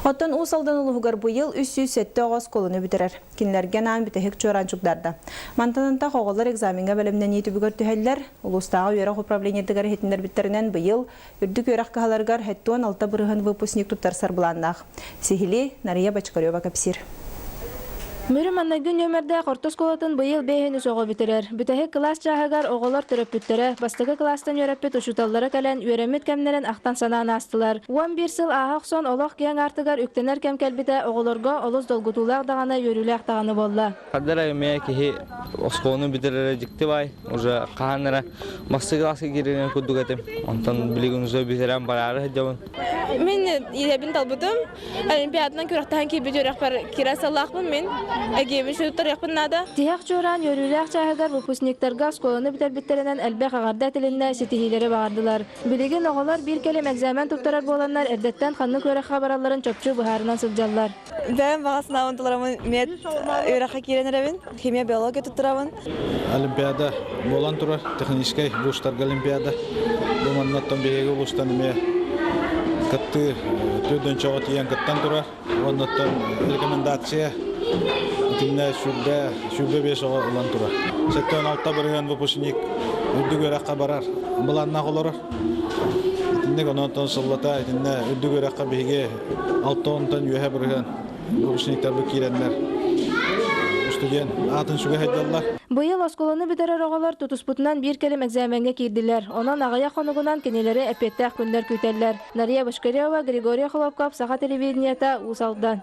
Оттон Уус Алдан улууһугар быйыл 307 оҕо оскуоланы бүтэрэр. Кинилэргэ анаан бүтэһик чуораан чугдарда. Мантан антах оҕолор экзамеҥҥа бэлэмнэнии түбүгэр түһэллэр. Улуустааҕы үөрэх управлениетыгар иһитиннэрбиттэринэн быйыл үрдүк үөрэх кыһаларыгар 76% выпускник туттарсар былааннаах. Сиһилии Нария Бочкарева кэпсиир. Мүрү маннайгы нүөмэрдээх орто оскуолатын быйыл бэйэһин үс оҕо бүтэрэр. Бүтэһик кылаас чааһыгар оҕолор төрөппүттэрэ, бастакы кылаастан үөрэппит учууталлара кэлэн үөрэммит кэмнэрин ахтан-санаан аастылар. 11 сыл ааһа охсон олох киэҥ аартыгар үктэнэр кэм кэлбитэ оҕолорго олус долгутуулаах даҕаны, үөрүүлээх даҕаны буолла. Хардара эмиэ киһи оскуоланы бүтэрэрэ дьикти баай. Уже хаһан эрэ бастакы кылааска киирэрин курдук этим. Онтон билигин уже бүтэрэн бараары сылдьабын. Мин идэбин талбытым. Олимпиаданан күрэхтэһэн киирбит үөрэхпэр киирэ сыллаахпын мин. Эгиэбин сүтүттарыахпын наада. Тиһэх чуораан үөрүүлээх чааһыгар выпускниктарга оскуоланы бүтэрбиттэринэн элбэх эҕэрдэ этилиннэ, ситиһиилэри баҕардылар. Билигин оҕолор биир кэлим экзамен туттарар буоланнар эрдэттэн ханнык үөрэххэ баралларын чопчу быһаарынан сылдьаллар. Бэйэм баҕа санаабын толороммун мед үөрэххэ киирэн эрэбин, химия, биология туттарабын. Олимпиада буолан турар, техническэй улуустарга олимпиада. Бу манна оттон биһиги улуустан эмиэ кыттыы төрдүнчэҕэ тиийэн кыттан турар. Уонна оттон рекомендация итиннэ 25 оҕо ылан турар. 76% выпускник үрдүк үөрэххэ барар былааннаах олорор. Итинник онон сыллата итиннэ үрдүк үөрэххэ биһиги алта онтон үөһэ бырыһыан выпускниктарбыт киирэннэр студент аатын сүгэ сылдьаллар. Быйыл оскуоланы бүтэрэр оҕолор тутуспутунан биир кэлим экзамеҥҥа киирдилэр. Онон аҕыйах хонугунан кинилэри эппиэттээх күннэр күүтэллэр. Нария Бочкарева, Григорий Охлопков, Саха телевидениета, Уус Алдан.